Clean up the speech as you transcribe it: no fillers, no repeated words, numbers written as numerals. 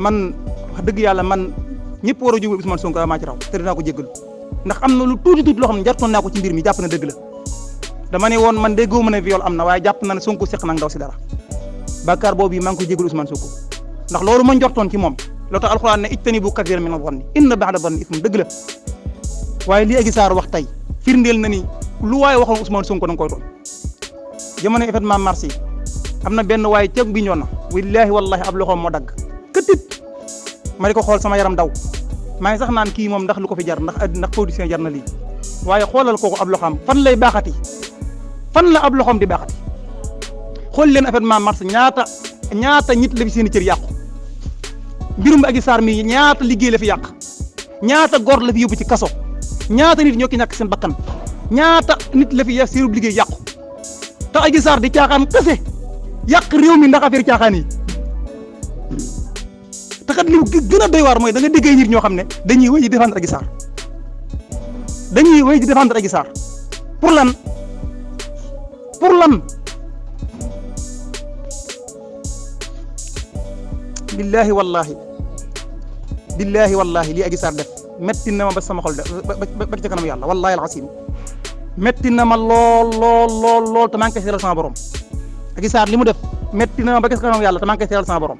man wax dëgg yàlla man ñëpp war a jubal Ousmane Sonko maa ci raw te dinaa ko jéggalu ndax am na lu tuuti loo xam ne jartoon naa ko ci mbir mi jàpp na dëgg la dama ne woon man déggoo ma ne viol am na waaye jàpp na ne Sonko seq na ndaw si dara bàkkaar boobu yi maa ngi koy jéggalu Ousmane Sonko ndax loolu ma njortoon ci moom loo tax alxuraan ne ijtanibu kasiiran mina zanni inna ba'da zanni ismun dëgg la waaye li Adji Sarr wax tey firndeel na ni lu waaye waxoon Ousmane Sonko da nga koy doon jamono événement mars yi am na benn waaye ceeb bi ñoon na wallaahi wallahi ab loxoom moo dagg këtit ma di ko xool sama yaram daw maa ngi sax naan kii moom ndax lu ko fi jar ndax politicien jar na lii waaye xoolal kooku ab loxoom fan lay baaxati fan la ab loxoom di baaxati xool leen événement mars ñaata nit la fi seen i cër yàqu mbirum Adji Sarr mi ñaata liggéey la fi yàq ñaata góor la fi yóbbu ci kaso ñaata nit ñoo ki ñàkk seen bakkan ñaata nit la fi seen liggéey yàqu te Adji Sarr di caaxaan kese yàq réew mi ndax affaire caaxaan yi te kat li gën a doy waar mooy da nga déggee nit ñoo xam ne dañuy wéy di défendre Adji Sarr dañuy wéy di défendre Adji Sarr pour lan billahi wallahi lii Adji Sarr def metti na ma ba sama xol de ba ci kanam yàlla wallahi alxasim metti na ma lool te maa ngi koy seeral sama borom Adji Sarr li mu def metti na ma ba ci kanam yàlla te maa ngi koy seeral sama borom